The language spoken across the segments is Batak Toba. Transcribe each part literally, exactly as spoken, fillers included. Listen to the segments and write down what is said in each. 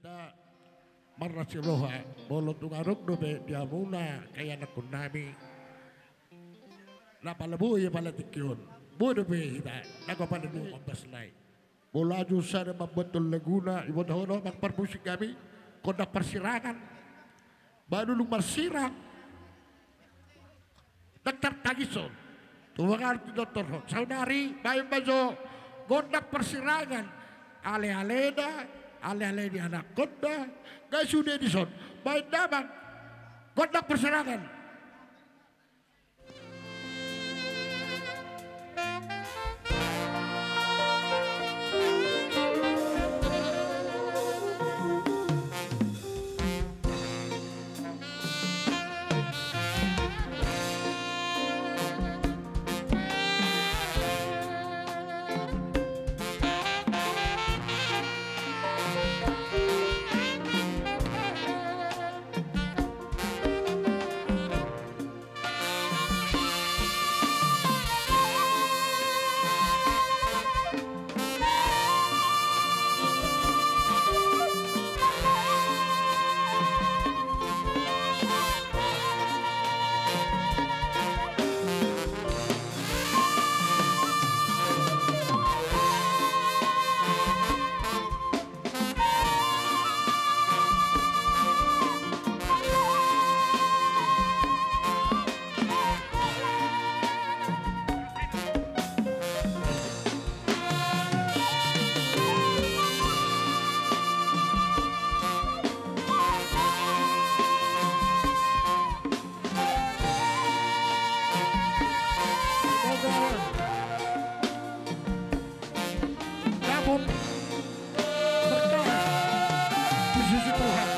Hita marlas ni roha, molo tung adong dope di hamuna angka ianakkon nami na pala boi apala tingki on, boi dope hita nanggo pala dung ombas nai. Molo ajo sada mambuat on laguna, iboto ho do amang parmusik nami, gondang parsirangan. Baen ulung marsirang. Ndang tartangis on. Tubuan ma tinortorhon. Saonari baen ma jo gondang parsirangan. Ale-alena, ale-ale ni anakkonna. Nunga sude dison. Baen damang gondang parsirangan. Dapot berkah di sisi Tuhan.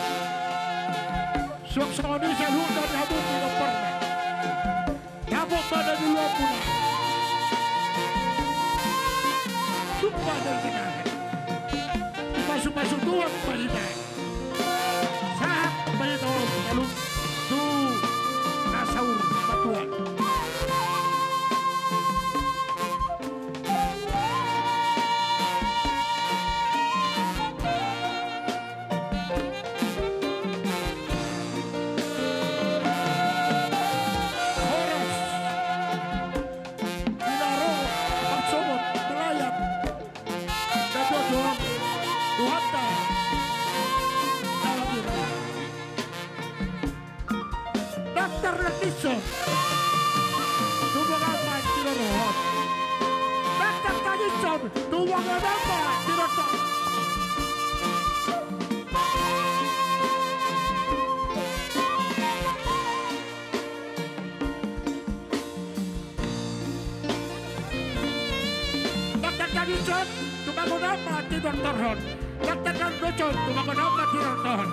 Suang songon i saluhutna di hamu di nomorna. Dapot ma na di luar puna. Sumpah dari tengah. Pasu-pasu Tuhan ma hita. Sahat ma hita on, alus tu na saur matua. Horas. Di na ro marsogot, melayan. Dapot dohot Tuhanta. Dalam diri. Dokter Lendison. Tubuan ma tinortorhon. Dokter Lendison. Tubuan ma tinortorhon. Dokter Lendison, tubuan ma tinortorhon. Dokter Lendison, tubuan ma tinortorhon.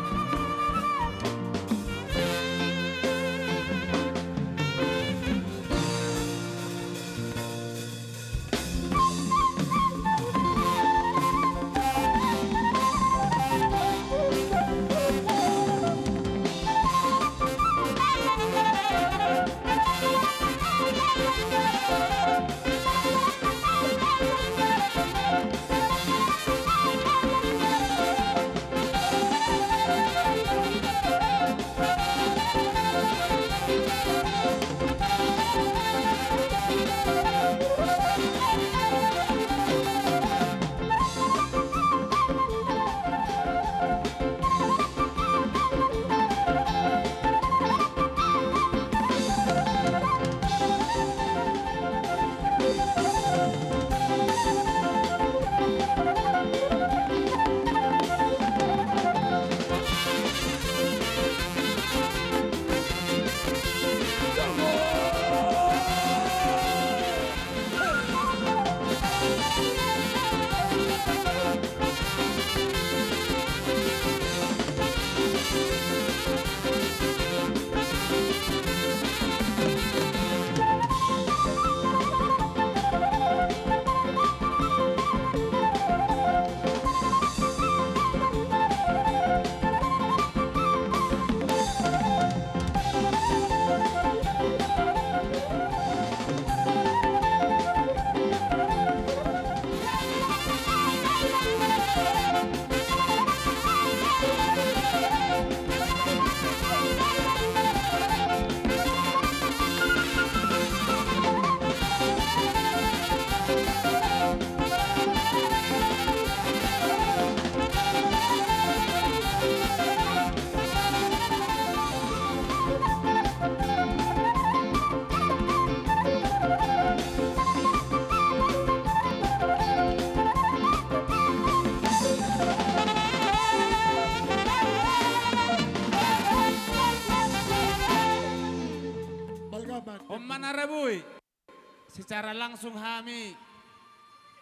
Secara langsung hami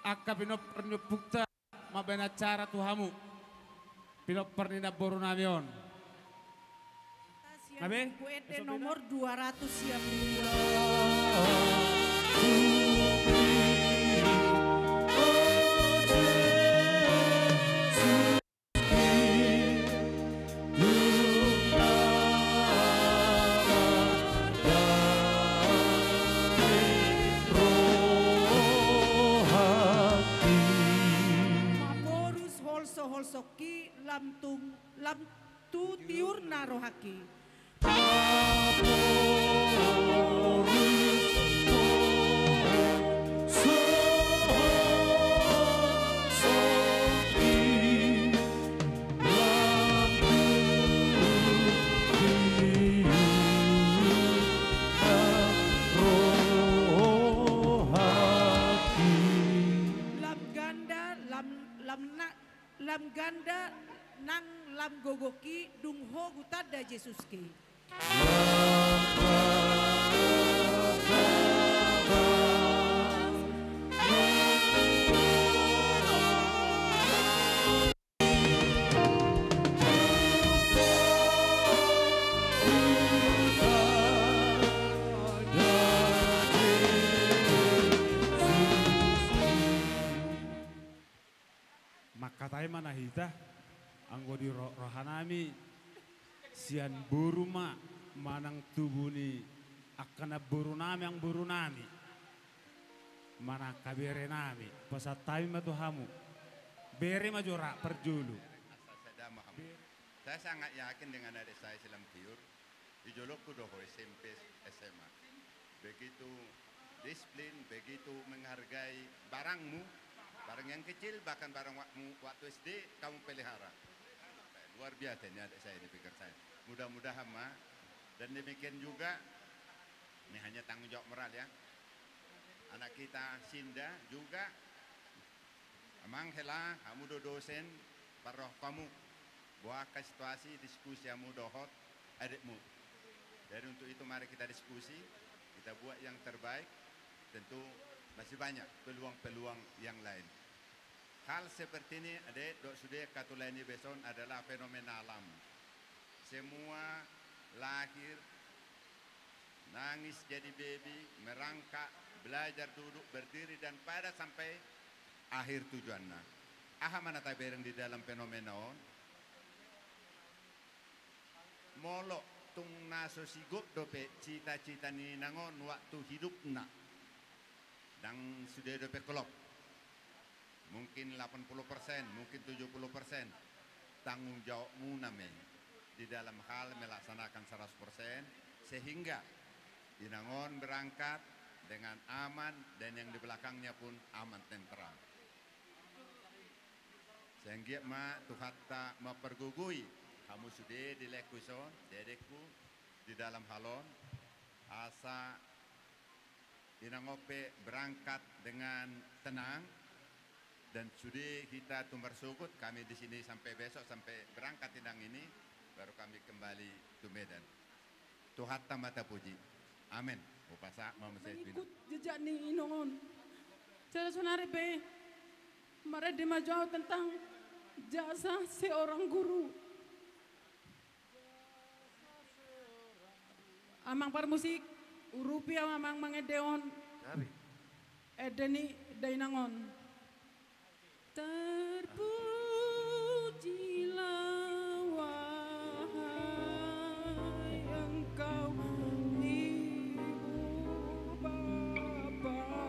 angka pinompar ni ompunta mambahen acara tu hamu, pinompar ni namboru nami on. Sian Abe? Buku ende nomor dua ratus siap. Maporus holso-holsongki lam tung, lam tu tiurna rohangki. Lam ganda, lam, lam na, lam ganda nang lam gogongki dung ho hutanda Jesuski. Mangkatai ma na hita, anggo di ro-, rohanami, sian boru ma manang tubu ni angka namborunami, amangborunami, manang angka berenami, pasahat hami ma tu hamu. Bere ma jora parjolo. Asa sada ma hamu. Saya sangat yakin dengan adik saya si Lampiur. Di jolongku do ho S M P, S M A. Begitu disiplin, begitu menghargai barangmu, barang yang kecil, bahkan barang wakmu waktu S D kamu pelihara. Luar biasa ini adik saya ini, pikir saya. Mudah-mudahan, Ma, dan demikian juga, ini hanya tanggung jawab moral ya. Anak kita Sinda juga. Amang hela, hamu do dosen, parrohahon hamu, boha angka situasi, diskusi hamu dohot adikmu. Jadi untuk itu mari kita diskusi, kita buat yang terbaik, tentu masih banyak peluang-peluang yang lain. Hal seperti ini, adik, dohot sude, angka tulang ni beson adalah fenomena alam. Semua lahir, nangis jadi bebi, merangkak, belajar duduk, berdiri, dan pada sampai akhir tujuanna. Aha ma na tabereng di dalam fenomena on? Molo tung na so sigop dope cita-cita ni inang on waktu hidupna, ndang sude dope klop. Mungkin delapan puluh persen, mungkin tujuh puluh persen. Tanggung jawabmuna ma i di dalam hal melaksanakan seratus persen, sehingga inang on berangkat dengan aman dan yang di belakangnya pun aman tentram. Sai anggiat ma Tuhanta mampargogoi hamu sude di laengku dison, dedengku, di dalam hal on, asa inang on pe berangkat dengan tenang, dan sude hita tu marsogot, kami di sini sampai besok, sampai berangkat inang ini, baru kami kembali tu Medan. Tuhanta ma tapuji. Amen. Hupasahat ma muse tu inang. Mengikut jejak ni inong on. Jala sonari pe marende ma jo au tentang jasa seorang guru. Amang parmusik, urupi au amang mangendehon. Gabe. Ende ni dainang on. Terpujilah wahai Engkau, Ibu Bapa.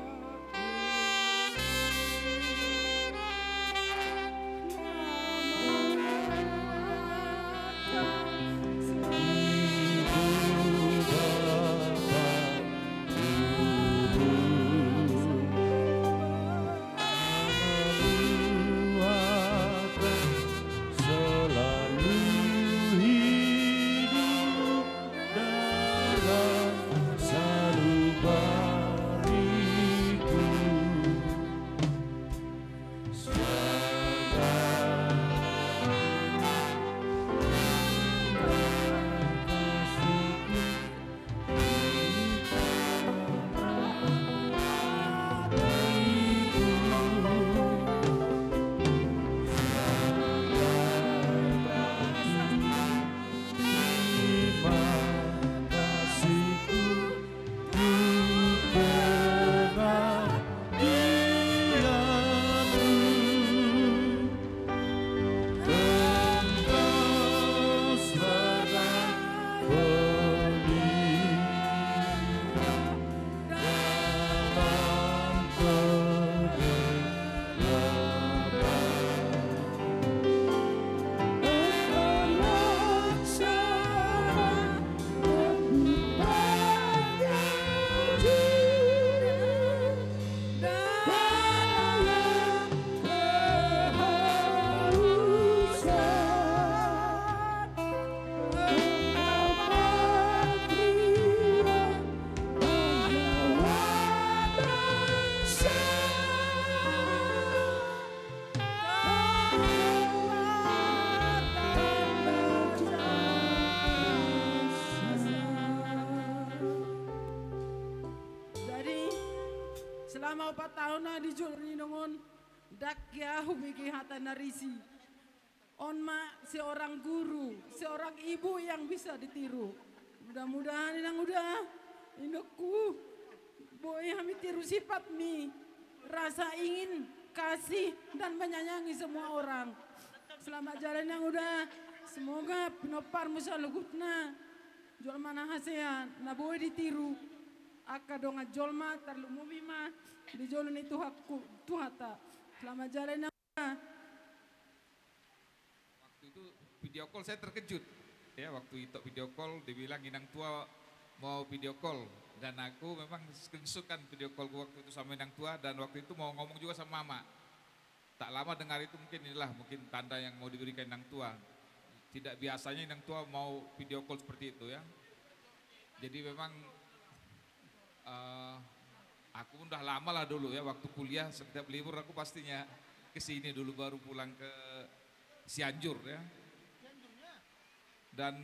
Selama opat tahun na di jolo ni inong on, ndang hea hubege hata na risi. On ma seorang guru, seorang ibu yang bisa ditiru. Mudah-mudahan inang Uda, inongku, boi hami tiru sifatmi, rasa ingin, kasih, dan menyayangi semua orang. Selamat jalan inang Uda. Semoga pinomparmu saluhutna jolma na hasea, na boi ditiru angka dongan jolma, tarlumobi ma di jolo ni Tuhanku, Tuhanta. Selamat jalan inang Uda. Waktu itu video call, saya terkejut. Ya, waktu Ito video call, dibilang inang tua mau video call. Dan aku memang screenshot kan video callku waktu itu sama inang tua, dan waktu itu mau ngomong juga sama mama. Tak lama dengar itu, mungkin inilah mungkin tanda yang mau diberikan inang tua. Tidak biasanya inang tua mau video call seperti itu, ya. Jadi memang, eh, aku pun udah lama lah dulu, ya, waktu kuliah setiap libur aku pastinya ke sini dulu, baru pulang ke Cianjur, ya. Dan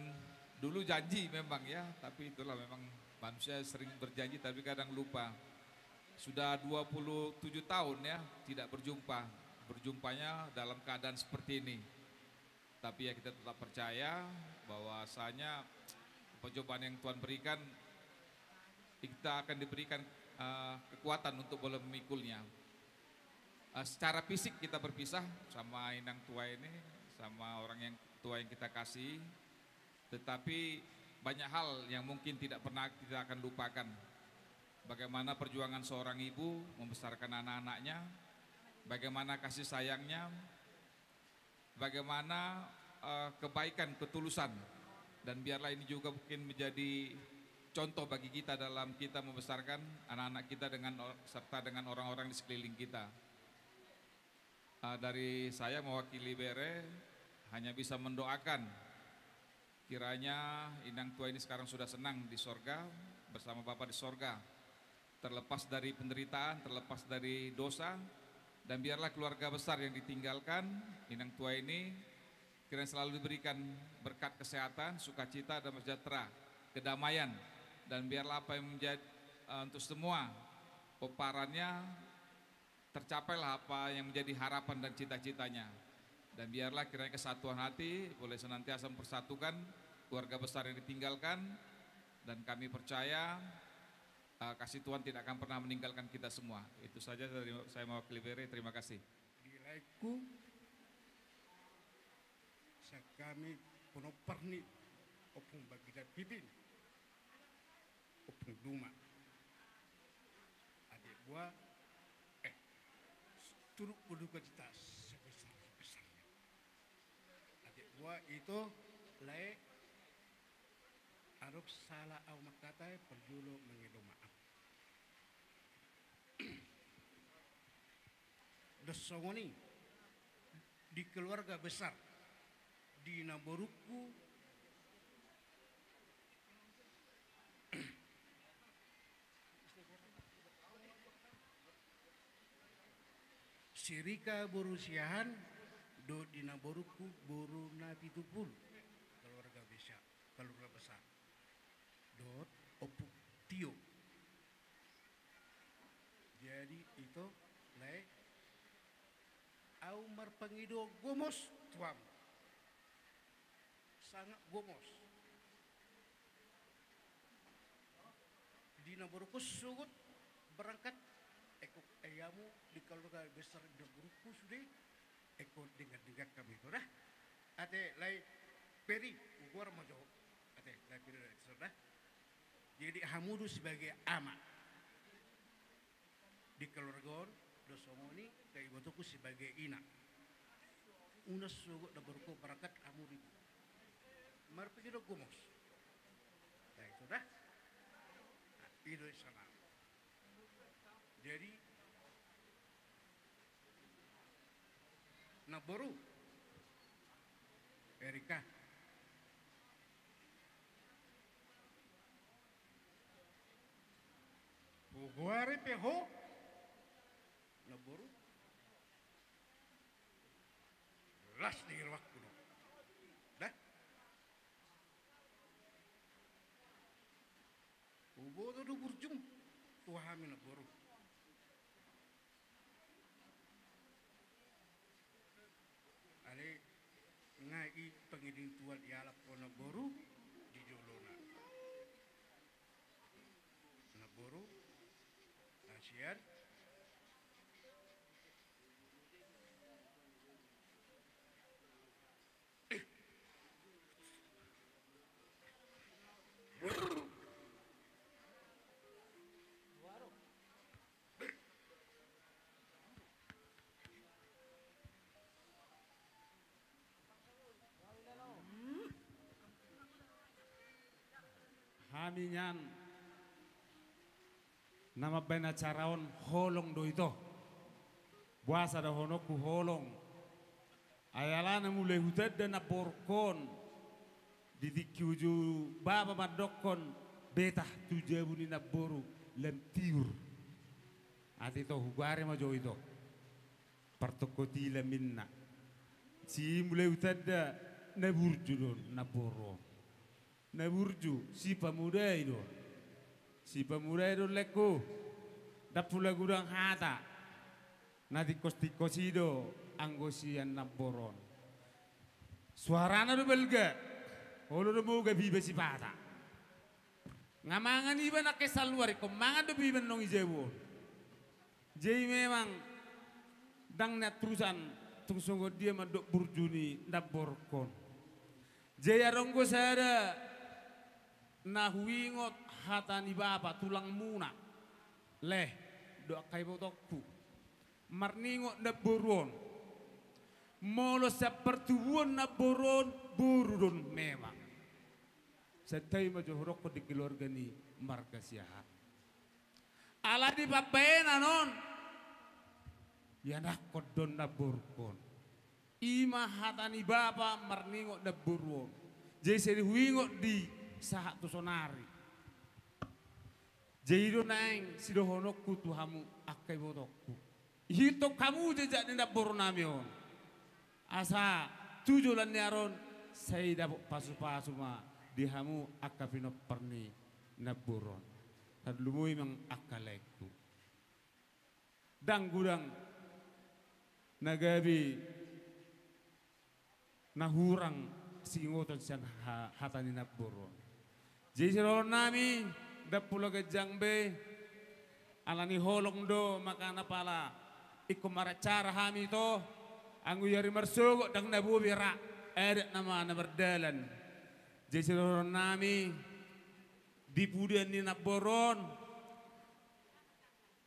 dulu janji memang, ya, tapi itulah, memang manusia sering berjanji tapi kadang lupa. Sudah dua puluh tujuh tahun, ya, tidak berjumpa. Berjumpanya dalam keadaan seperti ini. Tapi ya, kita tetap percaya bahwasanya percobaan yang Tuhan berikan, kita akan diberikan, eh, kekuatan untuk boleh memikulnya. Eh, secara fisik kita berpisah sama inang tua ini, sama orang yang tua yang kita kasih. Tetapi banyak hal yang mungkin tidak pernah kita akan lupakan. Bagaimana perjuangan seorang ibu membesarkan anak-anaknya, bagaimana kasih sayangnya, bagaimana, eh, kebaikan, ketulusan. Dan biarlah ini juga mungkin menjadi contoh bagi kita dalam kita membesarkan anak-anak kita dengan or-, serta dengan orang-orang di sekeliling kita. Eh, dari saya mewakili Bere, hanya bisa mendoakan kiranya inang tua ini sekarang sudah senang di sorga, bersama Bapa di sorga. Terlepas dari penderitaan, terlepas dari dosa, dan biarlah keluarga besar yang ditinggalkan inang tua ini, kiranya selalu diberikan berkat kesehatan, sukacita, dan sejahtera, kedamaian, dan biarlah apa yang menjadi, eh, untuk semua pomparannya, tercapailah apa yang menjadi harapan dan cita-citanya. Dan biarlah kiranya kesatuan hati boleh senantiasa mempersatukan keluarga besar yang ditinggalkan, dan kami percaya, eh, kasih Tuhan tidak akan pernah meninggalkan kita semua. Itu saja dari saya, mewakili Bere. Terima kasih. Di laengku, sian hami pinompar ni Ompung Bagida Pipin, Ompung Duma. Ate boa, eh, turut berduka cita sebesar-besarnya. Ate boa, Ito, lae, adong sala au mangkatai, parjolo mangido maaf. Dos songon i di keluarga besar, di namborungku, si Rika boru Siahaan, dohot di namborungku boru Napitupulu, keluarga besar, keluarga besar. Dohot Ompung Tio. Jadi, Ito, lae, au marpangidoan gomos tu hamu. Sangat gomos. Di namborungku sogot berangkat, ingkon, eh, hamu di keluarga besar di namborungku sude, ingkon denggan-denggan hami, Ito, da. Ate, lae, Peri, hugoar ma jo. Ate, lae, Peri, da. Jadi, hamu do sebagai ama di keluarga on, dos songon i, da, ibotongku sebagai ina. Unang sogot namborungku berangkat, hamu ribut. Marpangidoan gomos. Nah, Ito, da. Nah, i do i sana. Jadi, namboru Erika, hugoari pe ho, namboru, las di rohangku do. Da. Huboto do burjum tu hami, namboru. Buat dialap ho namboru di jolona. Namboru, kasian. Hami nian na mambaen acara on holong do ito. Boasa dohononku holong? Ai alana mulai hutanda namborungkon di tingki uju bapa mandokkon betah tu jabu ni namboru lam tiur. Ate ito, hugari ma jo ito. Partongkot i lam inna. Si mulai hutanda na burju do namboru on. Na burju, sipamudai do. Sipamudai do lengku. Ndang pola godang hata na tingkos-tingkos i do anggo sian namboru on. Suarana do balga. Olo do mogap iba sipata. Nga mangan iba nangkin saluar, ingkon mangan dope iba nang di jabu on. Jadi memang ndang niantusan tung songon dia mandok burju ni namborungkon. Jadi adong do sada na huingot hata ni bapa tulangmuna, Leh, dohot angka ibotongku, marningot namboru on. Molo sian partubuan namboru on, boru do on memang. Santabi ma jo hudokkon di keluarga ni marga Siahaan. Ala di pambaenan on, ianakhon do on namborungkon. I ma hata ni bapa marningot namboru on. Jadi sai huingot di sahat tu sonari. Jadi do naeng sidohononku tu hamu angka ibotongku. Ihuthon hamu jejak ni namborunami on. Asa tu joloan ni ari on sai dapot pasupasu ma di hamu angka pinompar ni namboru on. Tarlumobi ma angka laengku. Ndang godang na gabe na hurang siingoton sian ha-, hata ni namboru on. Jadi sidohononnami, ndang pola ganjang be, ala ni holong do, makana pala ingkon maracara hami ito, anggo i ari marsogot ndang na boi be ra, adat nama na mardalan. Jadi sidohononnami, di pudian ni namboru on,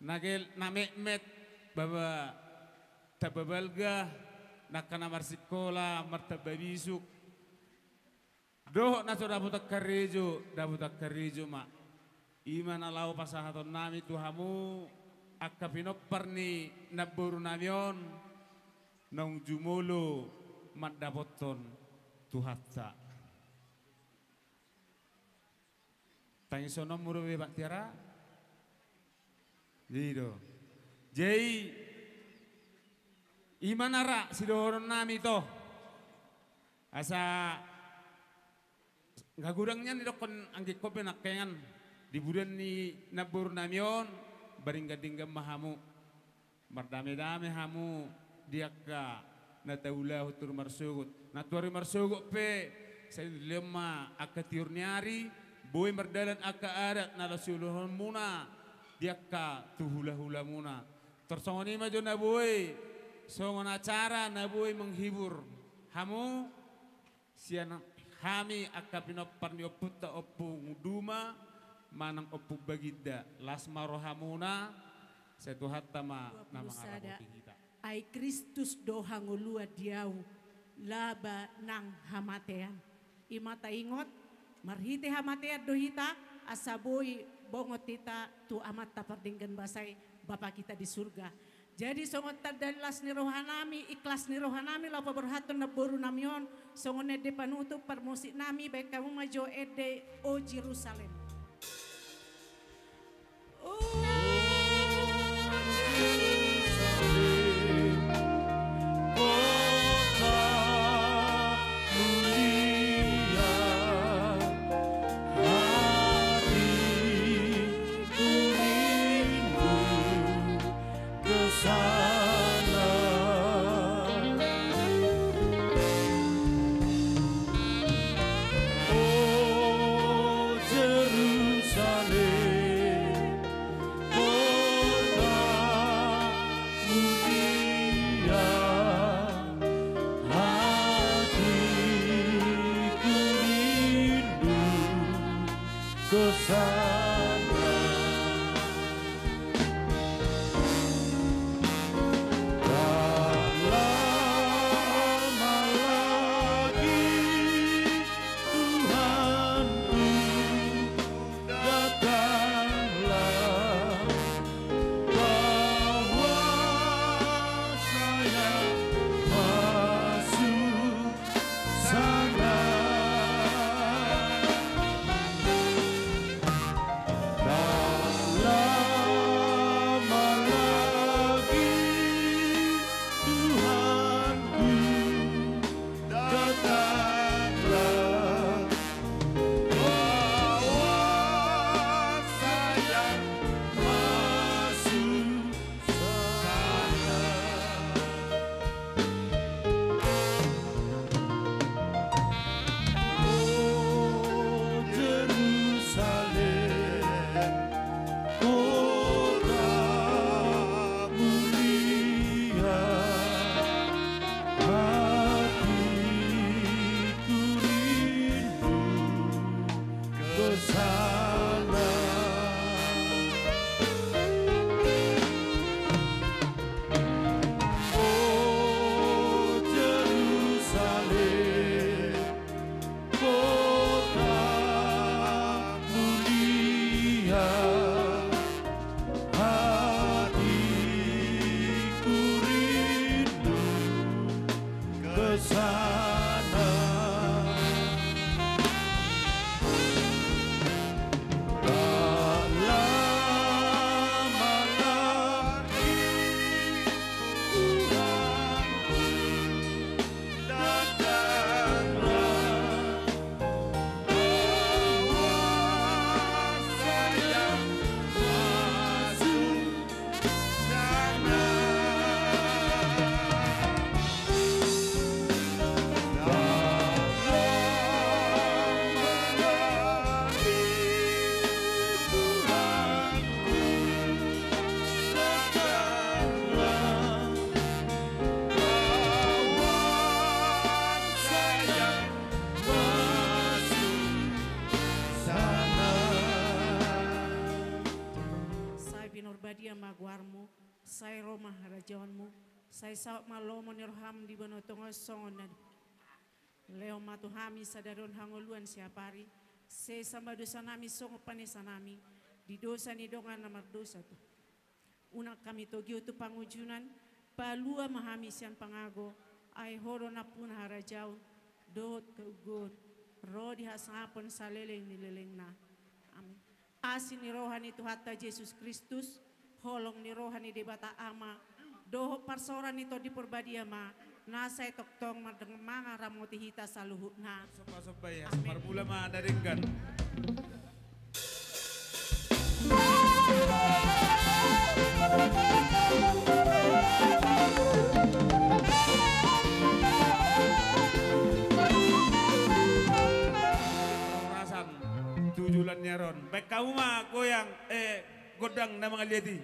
na gel-, na metmet, baba, tamba balga, nangkin na marsikola, martamba bisuk. Dohot na so dapotan karejo, dapotan karejo ma. I ma na laho pasahatonnami tu hamu, angka pinompar ni namborunami on, naung jumolo mandapothon Tuhanta. Tangisonon muse dope, Pak, tiara. I do. Jadi, i ma na ra sidohononnami ito. Asa, nga godang nian didokkon anggikkon be nangkiningan di pudian ni namborunami on, badinggan-dinggan ma hamu. Mardame-dame hamu di angka na taulahon tu ari marsogot. Na tu ari marsogot pe, sai dilehon ma angka tiur ni ari, boi mardalan angka adat na laho siulahonmuna di angka tu hula-hulamuna. Tor songon i ma jo na boi, songon acara na boi menghibur hamu, sian hami angka pinompar ni ompunta, Ompung Duma manang Ompung Baginda, las ma rohamuna, sai Tuhanta ma na mangarahoti hita. Ai Kristus do hangoluan di ahu, laba nang hamatean. I ma taingot, marhite hamatean do hita, asa boi bongot hita tu Amanta pardenggan basa i, Bapa kita di surga. Jadi songon tanda las ni rohanami, ikhlas ni rohanami laho paborhathon namborunami on, songon ende panutup parmusiknami, baen hamu ma jo ende O Jerusalem. Sana. Dalam lagi Tuhanku, datanglah, bawa saya masuk sana. Tak lama lagi Tuhanku, datanglah, bawa saya masuk sana. O Jerusalem, kota mulia, hatiku rindu ke sana. O Jerusalem, kota mulia, hatiku rindu ke sana. Tak lama lagi Tuhanku, datanglah, bawa saya masuk sana. Sai pinarbadia ma goarmu, sai ro ma harajaonmu, sai saut ma lomo ni roham di banua tonga on songon na di. Lehon ma tu hami sadari on hangoluan siapari, sesa ma dosanami songon panesanami di dosa ni dongan na mardosa tu. Unang hami togihon tu pangunjunan, palua ma hami sian pangago, ai Ho do nampuna harajaon, dohot keungguon, ro di hasangapon saleleng ni lelengna. Amin. Asi ni roha ni Tuhanta Jesus Kristus, holong ni roha ni Debata Ama, dohot parsaoran ni Tondi Parbadia ma na sai tongtong mardeng mangaramoti hita saluhutna. Somba-somba ia. Amin. Marbula ma na denggan. Rasan, tu joloan ni ari on. Baen hamu ma goyang, eh, gondang na mangaliat i.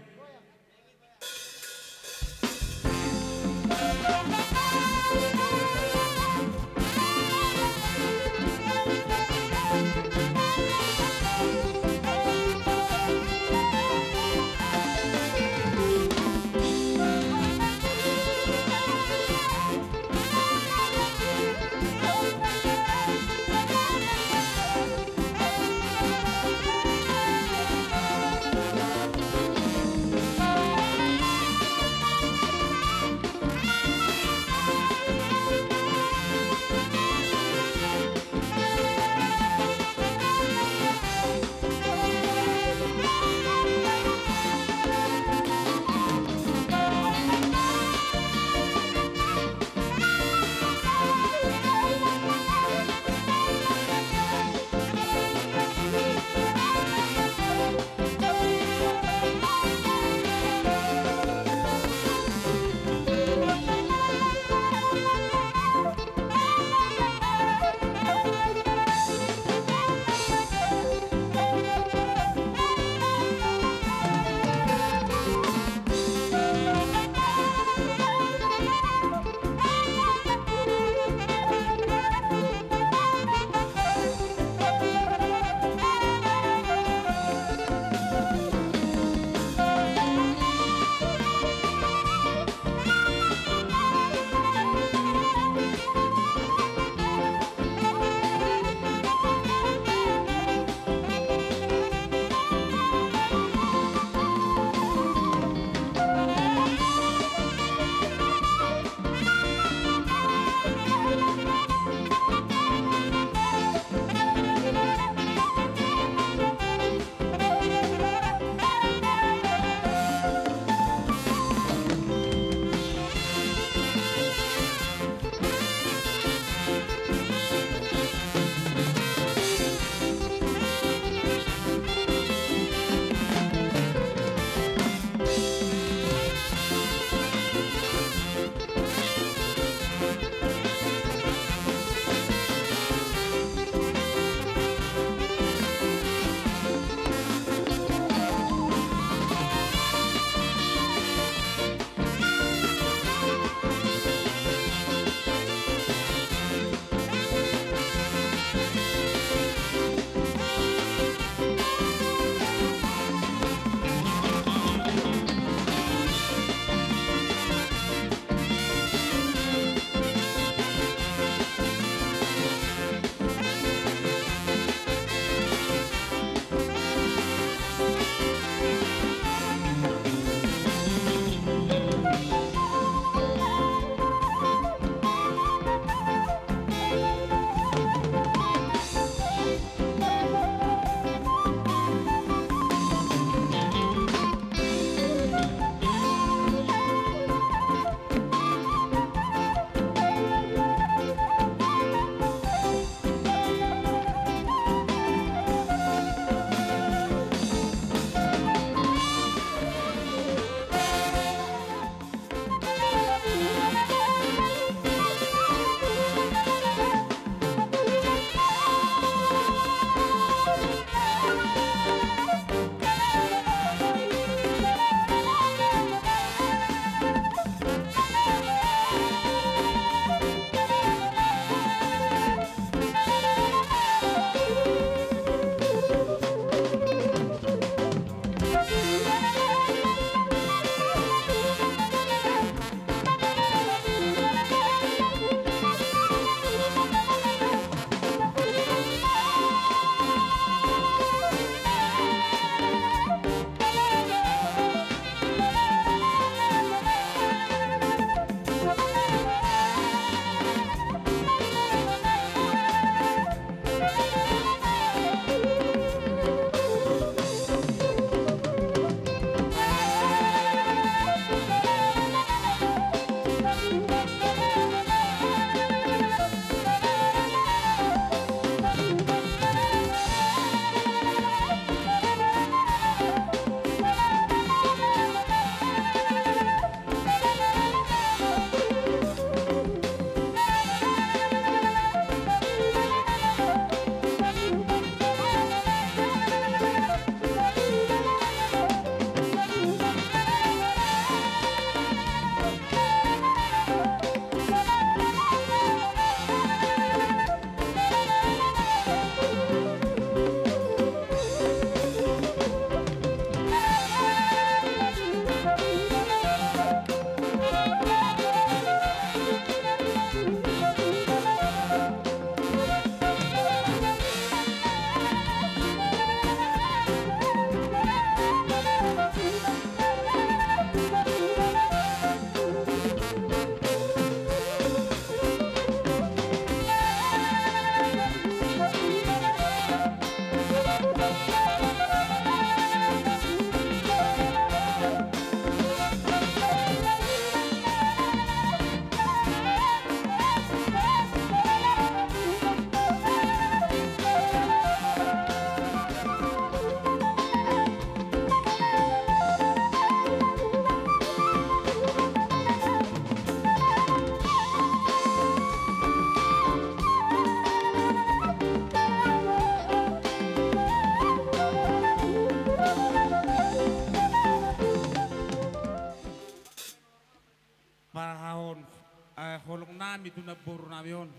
tu namboru nami on.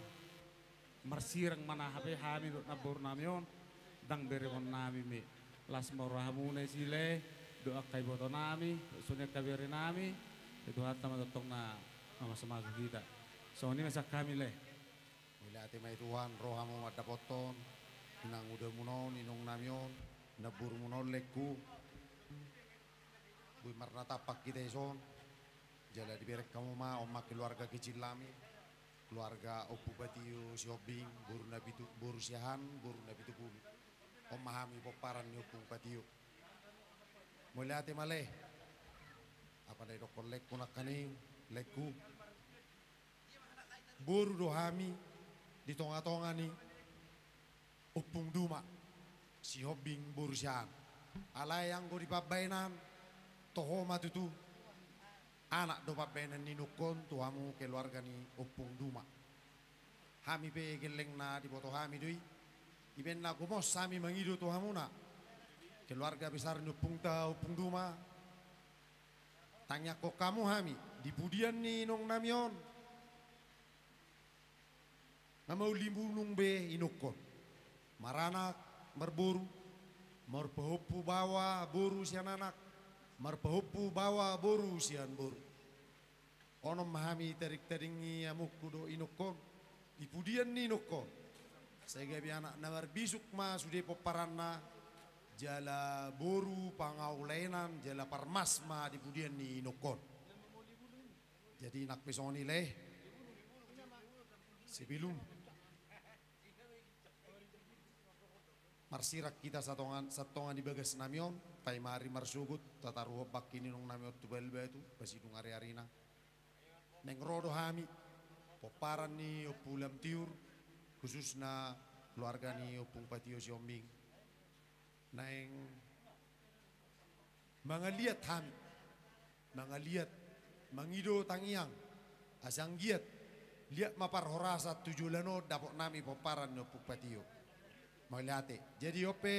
Marsirang ma na hape hami dohot namboru nami on, ndang berengonnami be. Las ma rohamuna disi lae, dohot angka iboto nami, songon i angka bere nami, Tuhanta ma tongtong na mamasumasu hita. Songon i ma sian hami lae. Mauliate ma i Tuhan, ro hamu mandapothon inangudamuna on, inong nami on, namborumuna on laengku. Boi marnatampak hita dison. Jala dibereng hamu ma, on ma keluarga kecil nami, keluarga Ompu Patio Sihombing, boru Napitu, boru Siahaan, boru Napitupulu. On ma hami pomparan ni Ompung Patio. Mauliate ma lae. Apala didokkon laengku nangkaning, laengku. Boru do hami di tongatonga ni Ompung Duma Sihombing boru Siahaan. Alai anggo di pambahenan, toho ma tutu, anak do pambahenan ni inongkon tu hamu keluarga ni Ompung Duma. Hami pe gellengna diboto hami do i. Dibahen na gomos hami mangido tu hamuna, keluarga besar ni ompungta Ompung Duma. Tangiangkon hamu hami di pudian ni inong nami on. Nga mauli bulung be inongkon. Maranak, marboru, marpahompu baoa boru sian anak, marpahompu baoa boru sian boru. Onom ma hami taringtaring ni amongku dohot inongkon di pudian ni inongkon. Sai gabe anak na marbisuk ma sude pomparanna, jala boru pangaulaenan, jala parmas ma di pudian ni inongkon. Jadi nang pe songon i lae. Sebelum marsirang hita satonga, satonga di bagas nami on, paima ari marsogot, tataruhon bangke ni inong nami on tu Balbatu, pasidung ariarina. Naeng ro do hami, pomparan ni Ompu Lamtiur, khususna keluarga ni Ompung Patio Sihombing. Naeng mangaliat hami, mangaliat, mangido tangiang, asa anggiat liat ma parhorasan tu joloan on dapot nami pomparan ni Ompung Patio. Mauliate. Jadi on pe.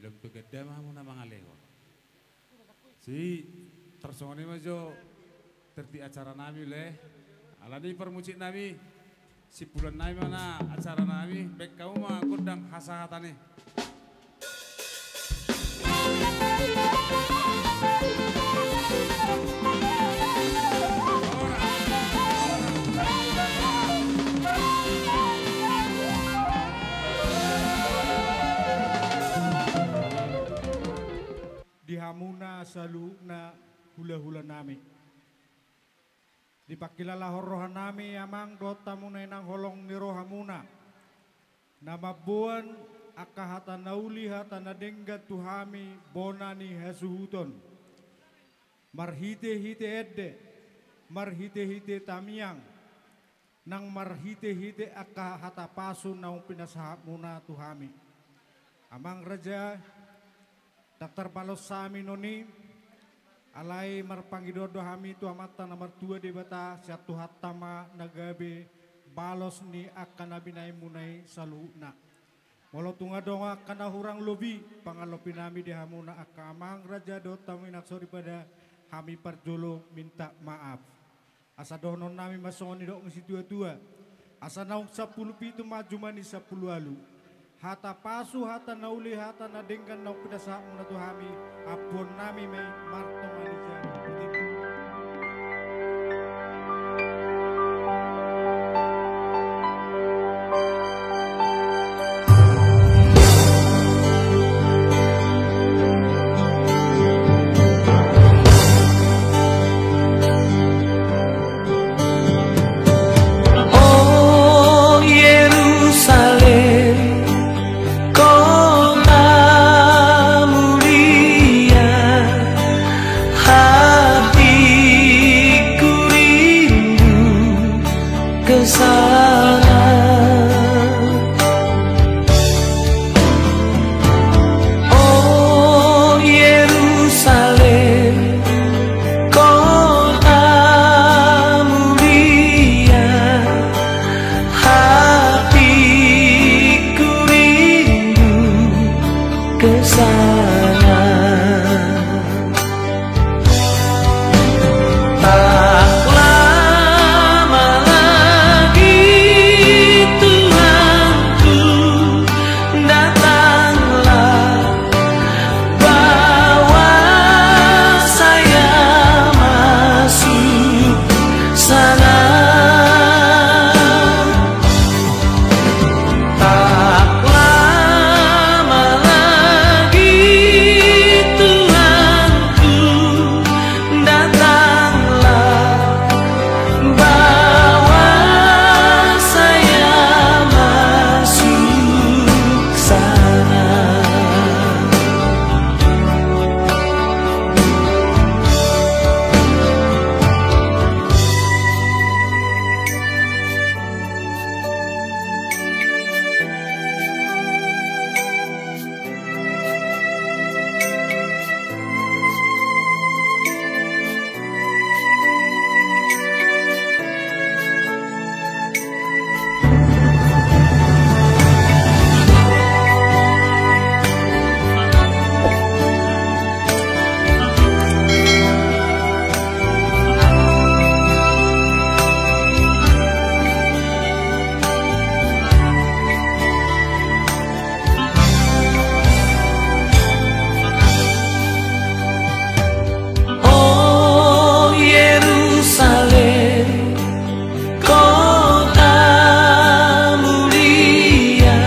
Dong pe ganda ma hamu na mangalehon. Si, tarsongon i ma jo tertib acara nami le. Alani parmusik nami, simpulan nami ma na acara nami, baen hamu ma gondang hasahatan i. Di hamuna saluhutna hulahula nami. Dipangkilalahon roha nami amang dohot hamuna inang holong ni rohamuna. Na mamboan angka hata na uli hata na denggan tu hami bona ni hasuhuton. Marhitehite ende, marhitehite tamiang, nang marhitehite angka hata pasu naung pinasahatmuna tu hami. Amang raja, ndang tarbalos hami non i, alai marpangidoan do hami tu Amanta na martua Debata, sian Tuhanta ma na gabe balos ni angka na binahenmuna i saluhutna. Molo tung adong angka na hurang lobi, pangalopi nami di hamuna angka amang raja dohot hamu inang soripada, hami parjolo minta maaf. Asa dohonon nami ma songon nidok ni situatua. Asa naung sampulu pitu ma jumani sampulu ualu. Hata pasu, hata na uli, hata na denggan naung pinasahatmuna tu hami, ampuon nami ma i martonga ni jabu. O Yerusalem, kota mulia, hatiku rindu ke sana. O Yerusalem, kota mulia, hatiku rindu ke sana. Tak lama lagi Tuhanku datanglah, bawa saya masuk sana. Tak lama lagi Tuhanku datanglah, bawa saya masuk sana. O Yerusalem, kota mulia,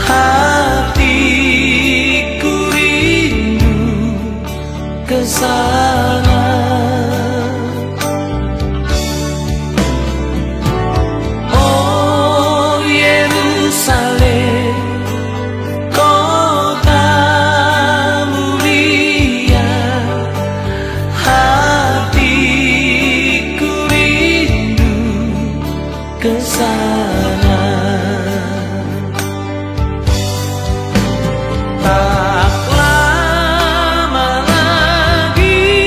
hatiku rindu ke sana. O Yerusalem, kota mulia, hatiku rindu ke sana. Tak lama lagi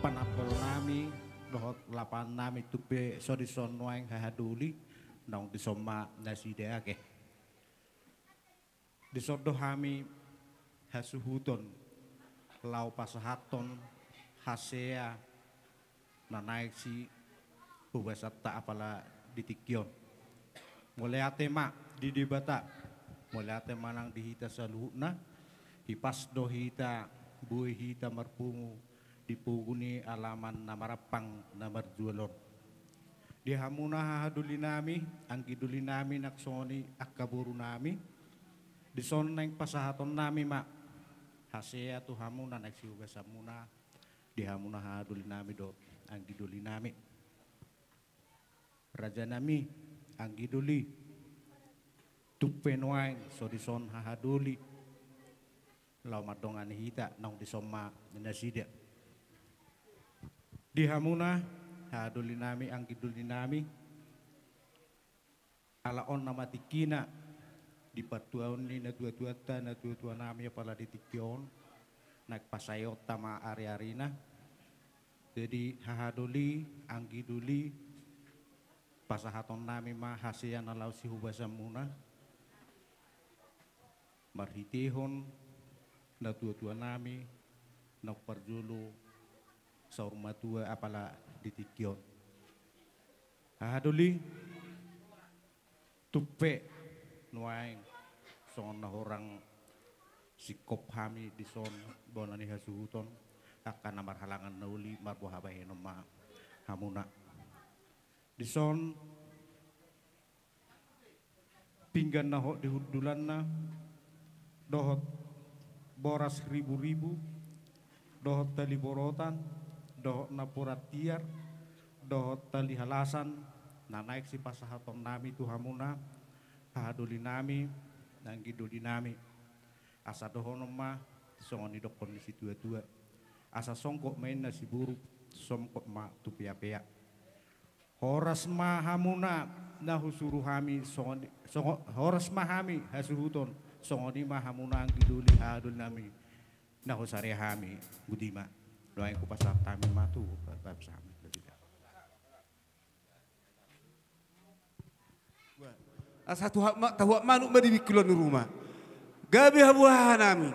Panambol nami dohot lapahan nami tu pe so dison nuaeng hahadoli, naung dison ma nasida ake. Dison do hami hasuhuton laho pasahathon hasea na naeng si hubasanta apala di tingki on. Mauliate ma di Debata, mauliate ma nang di hita saluhutna. Hipas do hita, boi hita marpungu di pogu ni alaman na marampang na marjual on. Di hamuna hahadoli nami, anggi doli nami nang songon i angka boru nami, dison naeng pasahaton nami ma hasea tu hamuna naeng si hubasan muna, di hamuna hahadoli nami dohot anggi doli nami. Raja nami, anggi doli, tung pe nuaeng so dison hahadoli laho mandongani hita, naung dison ma nasida. Di hamuna hahadoli nami, anggi doli nami, ala on nama tingkina di partuaon ni natuatuanta, natuatua nami apala di tingki on, naeng pasahatonta ma ariarina. Jadi hahadoli, anggi doli, pasahaton nami ma hasea na laho si hubasan muna marhitehon natuatua nami naung parjolo saur matua apala di tingki on. Hahadoli, tung pe nuaeng songon na hurang singkop hami dison bona ni hasuhuton, angka na marhalangan na uli marboha bahenon ma hamuna. Dison pinggan na hot di hundulanna, dohot boras ribu-ribu, dohot tali borotan, dohot napuran tiar, dohot tali halasan, na naeng sipasahaton nami tu hamuna, hahadoli nami, anggi doli nami. Asa dohonon ma songon nidokkon ni situatua: Asa songgop ma inna siburuk, songgop ma tu peapea. Horas ma hamuna na husuru hami songon, songo-, horas ma hami hasuhuton, songon i ma hamuna anggi doli, hahadoli nami na husarea hami. Boti ma. Nuaeng hupasahat hami ma tu, pa-, pa-, hami. Asa tuhat ma-, tahuat manuk ma di bingkilan ni ruma. Gabe habuahan nami.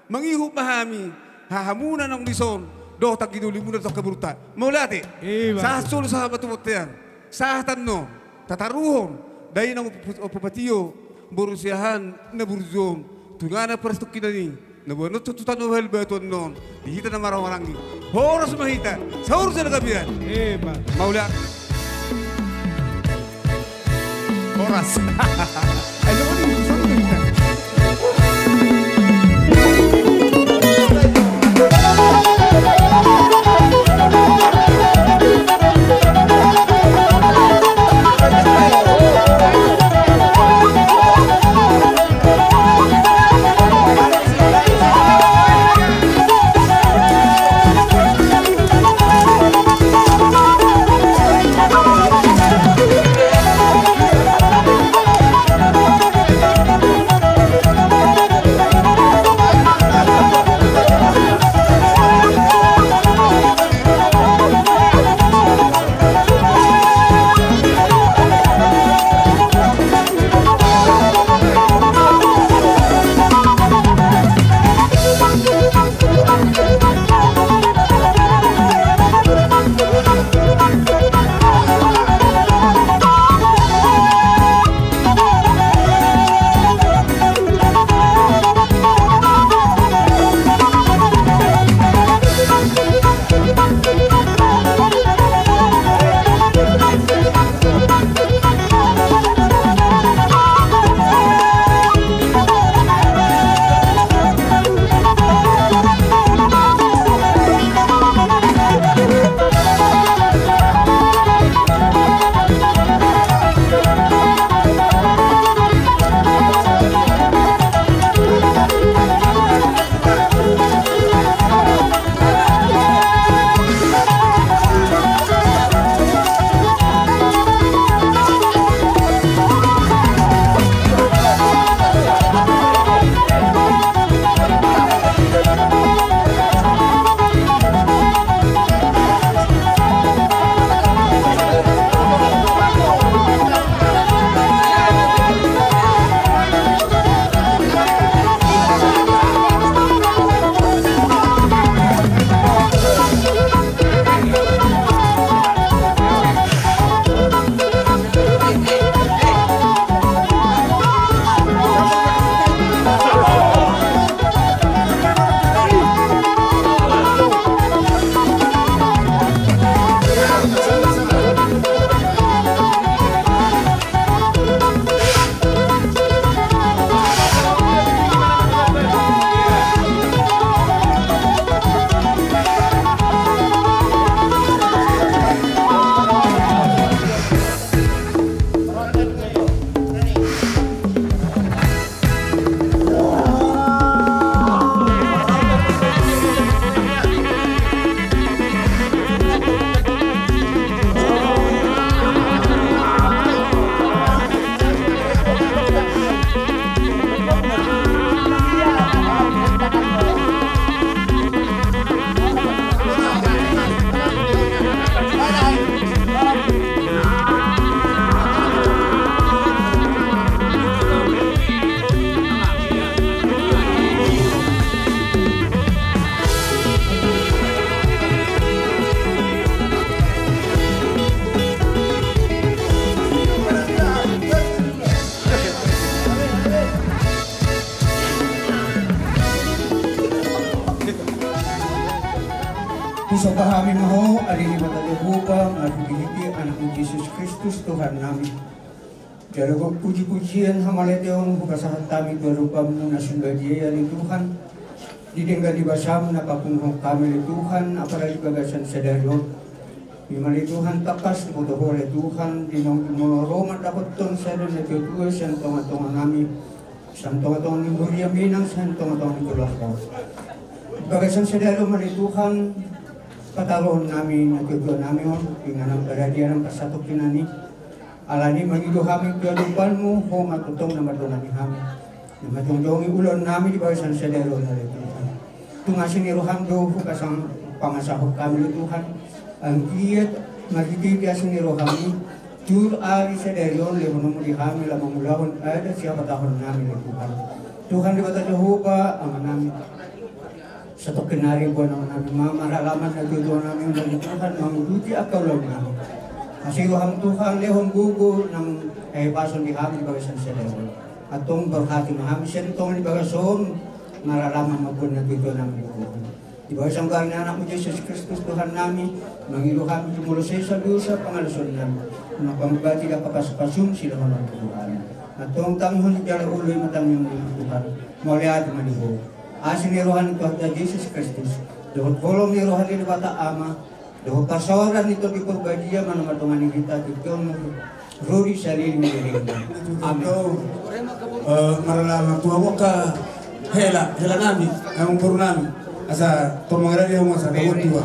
Mangihut ma hami hahamuna naung dison, dohot anggi dolimuna dohot angka borunta. Mauliate. Ima. Sahat solu sahat ma tu bontean. Sahat annon, tataruhon dai naung pu-, pu-, patio, boru Siahaan na burju on, tu inganan parsitongkinan i, na boanonta tu tano hal batu annon di hita na marhahamaranggi. Horas ma hita, saur jala gabe. Ima. Mauliate. Horas. Husomba hami ma Ho, ale Debata Jahowa, marhitehite Anakmu Jesus Kristus, Tuhannami. Jala gok pujipujian, hamauliateon hupasahat hami tu adopanMu na sun badia i, ale Tuhan. Di denggan ni basaM na papunguhon hami, ale Tuhan, apala di bagasan sadari on. I ma, ale Tuhan, tangkas diboto Ho, ale Tuhan, di naung ro mandapothon sada natuatua sian tongatonganami, sian tongatonga ni huria Minang, sian tongatonga ni tolap on. Bagasan sadari on ma, ale Tuhan, pataruhon nami natuatuanami on, inganan baradia nang parsatongkinan i. Alani mangido hami tu adopanMu, Ho ma tongtong na mandongani hami, na mandongani ulaonnami di bagasan sadari on, ale Tuhan. Tung asi ni rohaM do hupasahat, pangasahon hami, ale Tuhan. Anggiat marhitehite asi ni rohaM i, tu ari sadari on lehononMu di hami laho mangulahon adat sihabatahononnami, ale Tuhan. Tuhan Debata Jahowa, Amanami, satongkin nari boanami ma maralaman natuatuanami on, ale Tuhan, manguduti angka ulaonnami. Asi rohaM, Tuhan, lehon gogo nang hahipason di hami di bagasan sadari on. Antong borhati ma hami sian tonga ni bagas on, maralaman ma boan natuatuanami gogo. Di bagasan goar ni AnakMu Jesus Kristus Tuhannami, mangido hami jumolo sesa dosa pangalaosionnami, unang pangubati angka pasupasuM silehononMu tu hami. Antong tangihon jala oloi ma tangiangmi, Tuhan. Mauliate ma di Ho. Asi ni roha ni Tuhanta Jesus Kristus, dohot holong ni roha ni Debata Ama, dohot parsaoran ni Tondi Parbadia, manang mandongani hita tingki on, ro di saleleng ni lelengna. Amen. Eh, maralaman tu hamu angka hela, helanami, amangborunami. Asa tor mangaradi hamu asa tabo tua.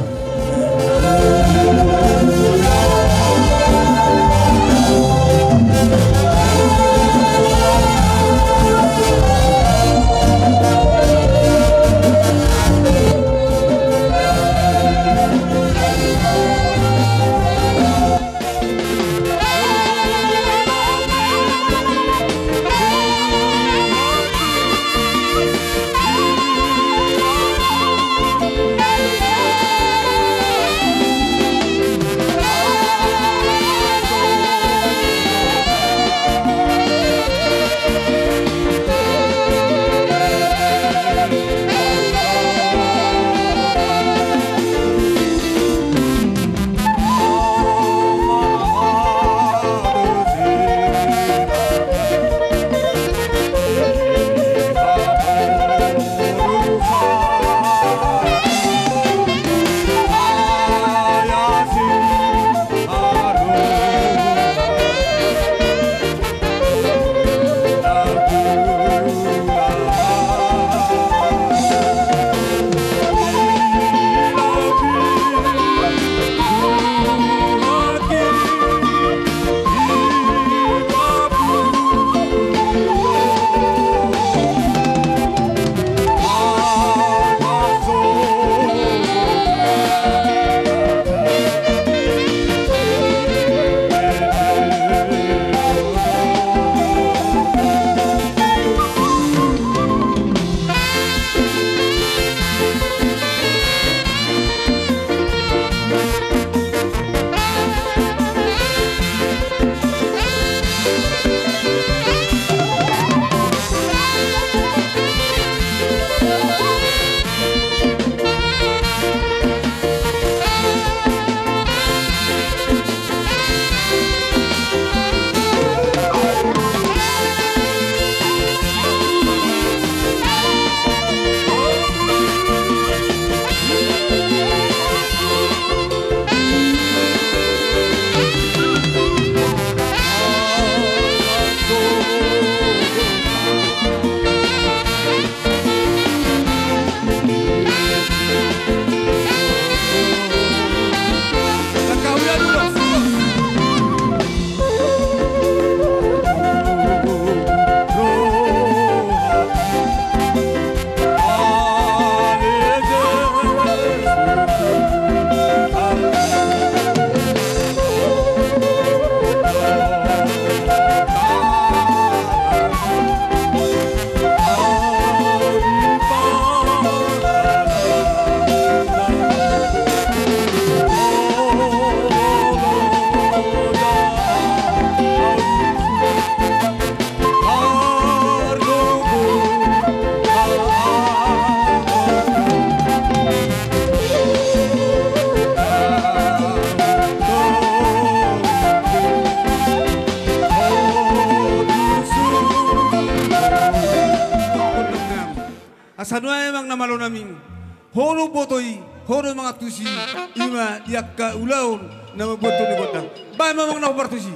Ho do boto i, ho do mangantusi, i ma di angka ulaon na mambuat tolu gondang. Baen ma amang na hombar tusi.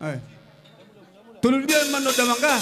Ai. Tolu dia ma na damang ka.